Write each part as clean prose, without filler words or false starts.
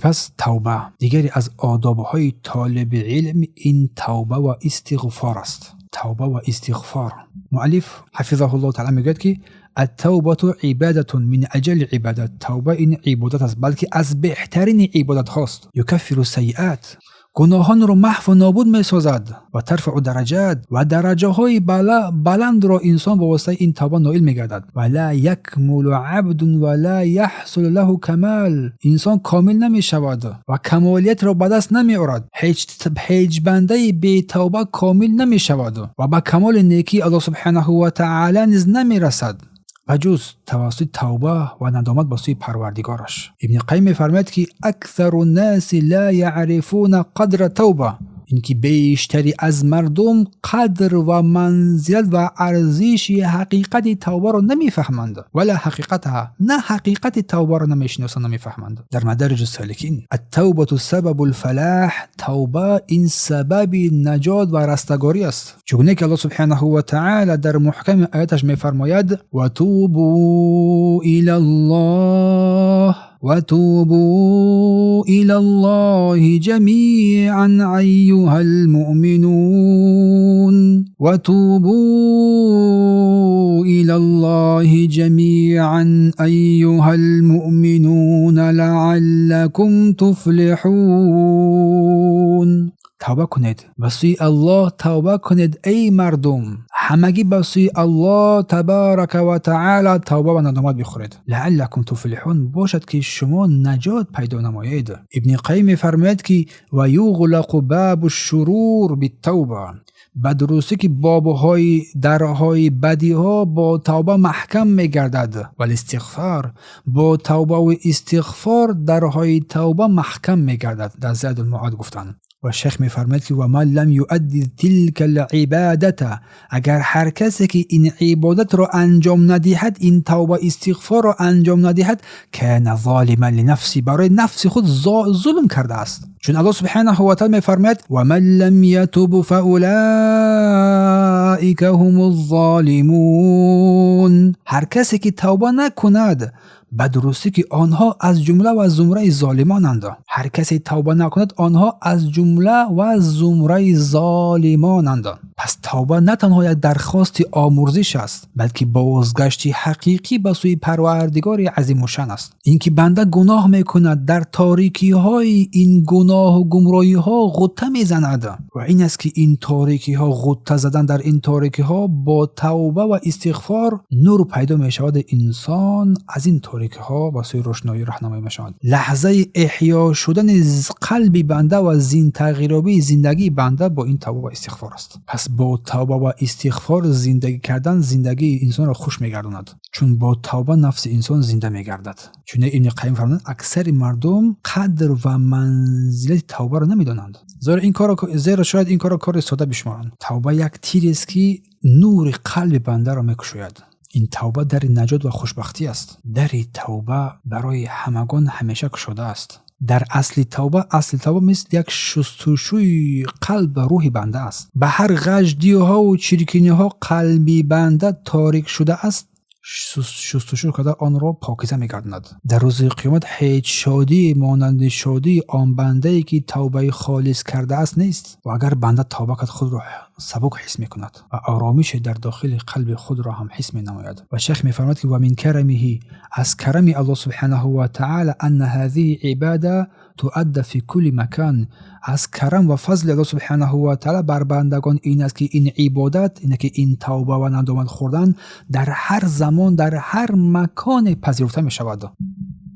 Сипас тавба. Дигаре аз одобҳои толиби илм ин тавба ва истиғфор аст. Тавба ва истиғфор. Муаллиф ҳафизаҳуллоҳ таъала мегӯяд, ки التوبة عبادة من أجل العبادات. Тавба ин ибодат аст, балки аз беҳтарини ибодатҳост. يكفر السيئات, гуноҳонро маҳву нобуд месозад, وترفع الدرجات, ва дараҷаҳои баландро инсон ба воситаи ин тавба ноил мегардад. ولا يكمل عبد ولا يحصل له كمال. Инсон комил намешавад ва камолиятро ба даст намеорад. Ҳеҷ бандаи бетавба комил намешавад ва ба камоли некии Аллоҳ субҳанаҳу ва таъала низ намерасад, ба ҷуз тавассути тавба ва надомат ба сӯи Парвардигораш. Ибни Қайим мефармояд, ки أكثر الناس لا يعرفون قدر التوبة, ин ки бештари аз мардум қадр ва манзилат ва арзиши ҳақиқати тавбаро намефаҳманд. ولا حقيقتها, на ҳақиқати тавбаро намешиносанд, намефаҳманд. Дар Мадариҷ Саликин: التوبة سبب الفلاح. Тавба ин сабаби наҷот ва растагорӣ аст, чугуне ки Аллоҳ субҳанаҳу ва таъала дар муҳками ояташ мефармояд: وتوبوا إلى الله وتوبوا إلى الله جميعا أيها المؤمنون وتوبوا إلى الله جميعا أيها المؤمنون لعلكم تفلحون. Тавба кунед, ба сӯи Аллоҳ тавба кунед, эй мардум, ҳамагӣ ба сӯи Аллоҳ табарака ва таъала тавба ва надомат бихӯред. لعلكم تفلحون, бошад, ки шумо наҷот пайдо намоед. Ибни Қайим мефармояд, ки ويغلق باب الشرور بالتوبة. Ба дурустӣ, ки бобҳои дарҳои бадиҳо бо тавба маҳкам мегардад. والاستغفار, бо тавбаву истиғфор дарҳои тавба маҳкам мегардад, дар Задулмуад гуфтанд. Ва шайх мефармояд, ки ومن لم يؤد تلك العبادة, агар ҳар касе ки ин ибодатро анҷом надиҳад, ин тавба истиғфорро анҷом надиҳад, كان ظالما لنفسه, барои нафси худ зулм кардааст, чун Аллоҳ субҳанаҳу ва таала мефармояд: ومن لم يتب فأولئك هم الظالمون. Ҳар касе ки тавба накунад, ба дурустӣ, ки онҳо аз ҷумла ва зумраи золимонанд. Ҳар касе тавба накунад, онҳо аз ҷумла ва зумраи золимонанд. Пас тавба на танҳо як дархости омурзиш аст, балки бозгашти ҳақиқӣ ба сӯи Парвардигори азимушан аст. Ин ки банда гуноҳ мекунад, дар торикиҳои ин гуноҳу гумроҳиҳо ғутта мезанад ва ин аст, ки ин торикиҳо, ғутта задан дар ин торикиҳо, бо тавба ва истиғфор нур пайдо мешавад, инсон аз ин торикиҳо ба сӯи рӯшноӣ роҳнамоӣ мешавад. Лаҳзаи эҳё шудани қалби банда ва тағйирёбии зиндагии банда бо ин тавба ва истиғфор аст. Пас бо тавба ва истиғфор зиндагӣ кардан зиндагии инсонро хуш мегардонад, чун бо тавба нафси инсон зинда мегардад. Чун Ибни Қайим фармуданд, аксари мардум қадр ва манзилати тавбаро намедонанд, зеро шояд ин корро кори сода бишуморанд. Тавба як тирест, ки нури қалби бандаро мекушояд. Ин тавба дари наҷот ва хушбахтӣ аст. Дари тавба барои ҳамагон ҳамеша кушода аст. Дар асли тавба, асли тавба мисли як шустушӯи қалб ва рӯҳи банда аст. Ба ҳар ғаждиҳову чиркиниҳо қалби банда торик шудааст, шустушӯ карда, онро покиза мегардонад. Дар рӯзи қиёмат ҳеҷ шодие монанди шодии он бандае, ки тавбаи холис кардааст, нест. Ва агар банда тавба кард, худро сабук ҳис мекунад ва оромише дар дохили қалби худро ҳам ҳис менамояд. Ва шайх мефармояд, ки ومن كرمه, аз карами Аллоҳ субҳанаҳу ва таъала, أن هذه العبادة تؤدى في كل مكان. Аз карам ва фазли Аллоҳ субҳанаҳу ва таъала бар бандагон ин аст, ки ин ибодат, ин ки ин тавба ва надомат хӯрдан дар ҳар замон, дар ҳар маконе пазируфта мешавад.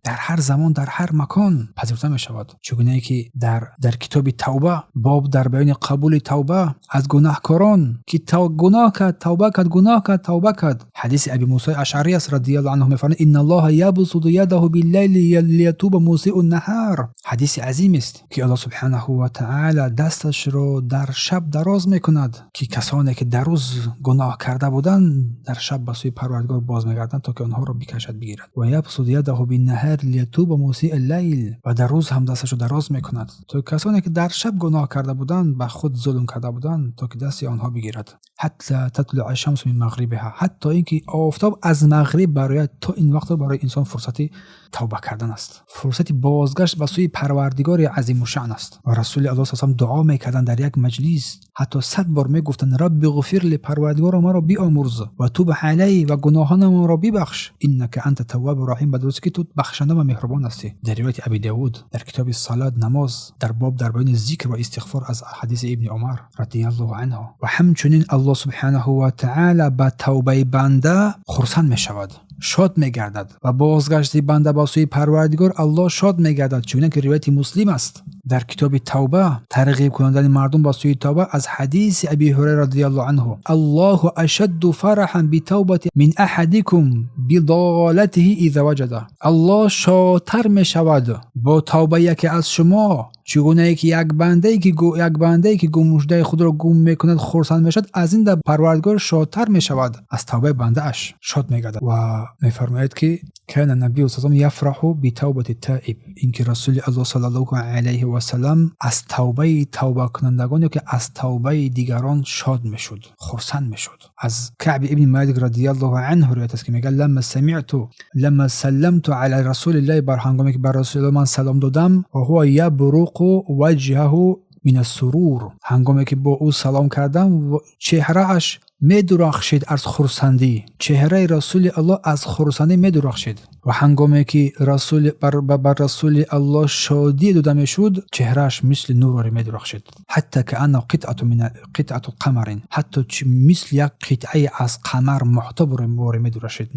Дар ҳар замон, дар ҳар макон пазируфта мешавад, чугунае ки дар китоби Тавба, боб дар баёни қабули тавба аз гунаҳкорон, ки гуноҳ кард, тавба кард, гуноҳ кард, тавба кард. Ҳадиси Аби Мусои Ашъарӣ аст радиаллоҳу анҳу, мефармояд: إن الله يبسط يده بالليل ليتوب مسيء النهار. Ҳадиси азимест, ки Аллоҳ субҳанаҳу ва таъала дасташро дар шаб дароз мекунад, ки касоне ки дар рӯз гуноҳ карда буданд, дар шаб ба сӯи Парвардигор боз мегарданд, то ки онҳоро бикашад, бигирад. ويبسط يده بالنهار. بالنهار ليتوب مسيء الليل. Ва дар рӯз ҳам дасташро дароз мекунад, то касоне ки дар шаб гуноҳ карда буданд, ба худ зулм карда буданд, то ки дасти онҳо бигирад. حتى تطلع الشمس من مغربها, ҳатто ин ки офтоб аз мағриб барояд. То ин вақтро барои инсон фурсати тавба кардан аст, фурсати бозгашт ба сӯи Парвардигори азимушаън аст. Ва Расули Аллоҳ с дуо мекарданд дар як маҷлис, ҳатто 100 бор мегуфтанд: رب اغفر لي, Парвардигоро, маро биомурз, وتب علي, ва гуноҳонамонро бибахш, إنك أنت التواب الرحيم, ба дурустӣ ки ту бахшанда ва меҳрубон ҳастӣ. Дар ривояти Аби Давуд, дар китоби Салат, намоз, дар боб дар баёни зикр ва истиғфор, аз ҳадиси Ибни Умар رضي الله عنه. Ва ҳамчунин Аллоҳ سبحانه وتعالى ба тавбаи банда хурсанд мешавад, шод мегардад ва бозгашти банда ба сӯи Парвардигор Аллоҳ шод мегардад, чунон ки ривояти Муслим аст дар китоби Тавба, тарғиб кунандани мардум ба сӯи тавба, аз ҳадиси Аби Ҳурайра رضي الله عنه: الله أشد فرحا بتوبة من أحدكم بضالته إذا وجدها. Аллоҳ шодтар мешавад бо тавбаи яке аз шумо, чӣ гунае ки як бандае ки гумшудаи худро гум мекунад, хурсанд мешавад. Аз ин дар Парвардигор шодтар мешавад, аз тавбаи бандааш шод мегардад. Ва мефармояд ки كان النبي صلى الله عليه وسلم يفرح بتوبة التائب, ин ки Расули Аллоҳ صلى الله عليه وسلم аз тавбаи тавбакунандагон ё ки аз тавбаи дигарон шод мешуд, хурсанд мешуд. Аз Каъби ибни Малик رضي الله عنه ривоят аст, ки мегӯяд: لما سمعت لما سلمت على رسول الله, бар ҳангоме ки бар Расули ман салом додам, وهو يبرق وجهه من السرور, ҳангоме ки бо ӯ салом кардам, чеҳрааш медурахшид аз хурсандӣ. Чеҳраи Расули Аллоҳ аз хурсандӣ медурахшид. Ва ҳангоме ки бар Расули Аллоҳ шодӣ дода мешуд, чеҳрааш мисли нуре медурахшид. حتى كأنه قطعة قمر, ҳатто мисли як қитъае аз қамар, моҳтоборе медурахшид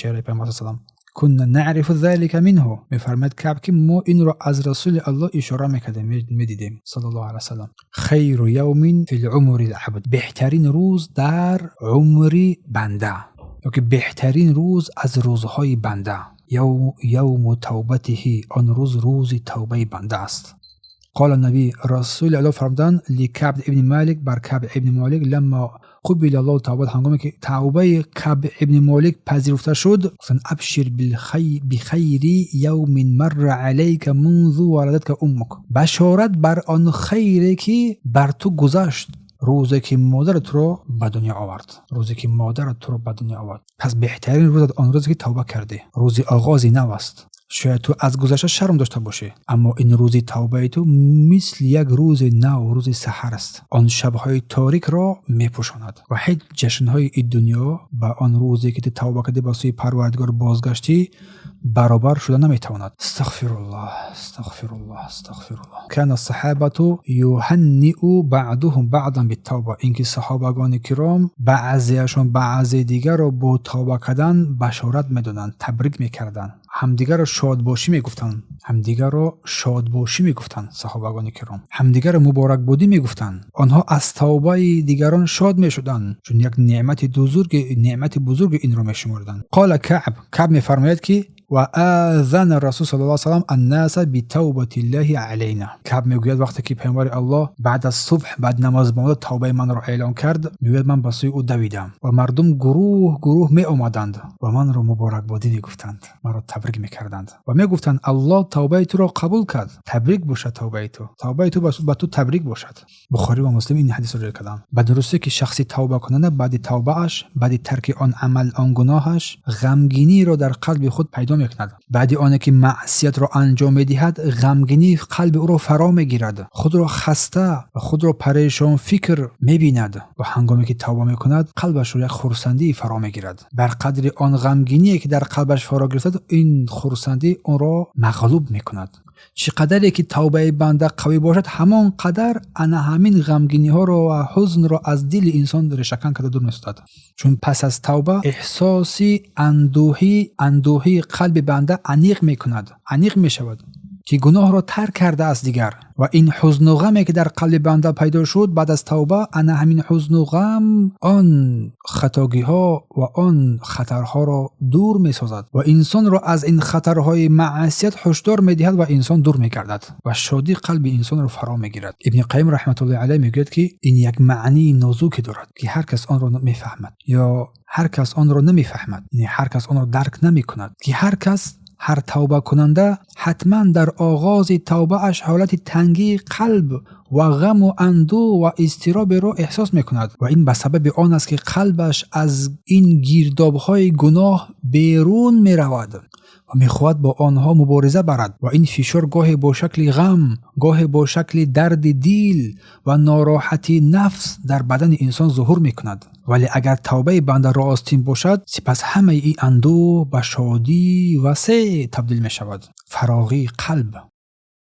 чеҳраи Пайғамбар салам. كنا نعرف ذلك منه, мефармояд Каъб, ки мо инро аз Расули Аллоҳ ишора мекардем, медидем, صلى الله عليه وسلم. خير يوم في عمر العبد, беҳтарин рӯз дар умри банда ёки беҳтарин рӯз аз рӯзҳои банда, يوم توبته, он рӯз рӯзи тавбаи банда аст. قال النبي, Расули Аллоҳ фармуданд, لكعب ابن مالك, бар Каъб ибни Молик, لما قبل الله توبته, ҳангоме ки тавбаи Каъб ибни Молик пазируфта шуд, гуфтанд: أبشر بخير يوم مر عليك منذ ولدتك أمك, башорат бар он хайре ки бар ту гузашт, рӯзе ки модарат туро ба дунё овард, рӯзе ки модарат туро ба дунё овард. Пас беҳтарин рӯзат он рӯзе ки тавба кардӣ, рӯзи оғози нав аст. Шояд ту аз гузашта шарм дошта бошӣ, аммо ин рӯзи тавбаи ту мисли як рӯзи нав, рӯзи саҳар аст. Он шабҳои торикро мепӯшонад ва ҳеҷ ҷашнҳои ин дунё ба он рӯзе ки ту тавба кардӣ, ба сӯи Парвардигор бозгаштӣ, баробар шуда наметавонад. أستغفر الله, أستغفر الله, أستغفر الله. كان الصحابة يهنئ بعضهم بعضا بالتوبة, ин ки саҳобагони киром баъзеашон баъзе дигарро бо тавба кардан башорат медоданд, табрик мекарданд, ҳамдигарро шодбошӣ мегуфтанд, ҳамдигарро шодбошӣ мегуфтанд. Саҳобагони киром ҳамдигарро муборакбодӣ мегуфтанд. Онҳо аз тавбаи дигарон шод мешуданд, чун як неъмати бузурги инро мешумурданд. قال كعب, Каъб мефармояд, ки وآذن الرسول صلى الله عليه وسلم الناس بتوبة الله علينا. Каъб мегӯяд, вақте ки Паёмбари Аллоҳ баъд аз субҳ, баъд намоз бомдод тавбаи манро эълон кард, мегӯяд, ман ба сӯи ӯ давидам ва мардум гурӯҳ гурӯҳ меомаданд ва манро муборакбодӣ мегуфтанд, маро табрик мекарданд ва мегуфтанд: «Аллоҳ тавбаи туро қабул кард, табрик бошад тавбаи ту, тавбаи ту ба ту табрик бошад». Бухорӣ ва Муслим ин ҳадисро ривоят карданд. Ба дурустӣ ки шахси тавбакунанда баъди тавбааш, баъди тарки он амал, он гуноҳаш, ғамгиниро дар қалби худ пайдо мекунад. Баъди оне ки маъсиятро анҷом медиҳад, ғамгинӣ қалби ӯро фаро мегирад, худро хаста ва худро парешонфикр мебинад. Ва ҳангоме ки тавба мекунад, қалбашро як хурсандӣ фаро мегирад. Бар қадри он ғамгиние ки дар қалбаш фаро гирифтад, ин хурсандӣ онро мағлуб мекунад. Чӣ қадаре ки тавбаи банда қавӣ бошад, ҳамон қадар ана ҳамин ғамгиниҳоро ва ҳузнро аз дили инсон решакан карда дур месозад, чун пас аз тавба эҳсоси андӯҳии қалби банда аниқ мекунад, аниқ мешавад, ки гуноҳро тарк кардааст дигар. Ва ин ҳузну ғаме ки дар қалби банда пайдо шуд баъд аз тавба, ана ҳамин ҳузну ғам он хатогиҳо ва он хатарҳоро дур месозад ва инсонро аз ин хатарҳои маъсият ҳушдор медиҳад ва инсон дур мегардад ва шодӣ қалби инсонро фаро мегирад. Ибни Қайим رحمة الله عليه мегӯяд, ки ин як маънии нозуке дорад, ки ҳар кас онро мефаҳмад ё ҳар кас онро намефаҳмад, ҳар кас онро дарк намекунад, ки ҳар кас Ҳар тавбакунанда ҳатман дар оғози тавбааш ҳолати тангии қалб ва ғаму андӯҳ ва изтироберо эҳсос мекунад ва ин ба сабаби он аст, ки қалбаш аз ин гирдобҳои гуноҳ берун меравад ва мехоҳад бо онҳо мубориза барад. Ва ин фишор гоҳе бо шакли ғам, гоҳе бо шакли дарди дил ва нороҳатии нафс дар бадани инсон зуҳур мекунад. Вале агар тавбаи банда ростин бошад, сипас ҳамаи ин андӯҳ ба шодии васеъ табдил мешавад, фароғии қалб.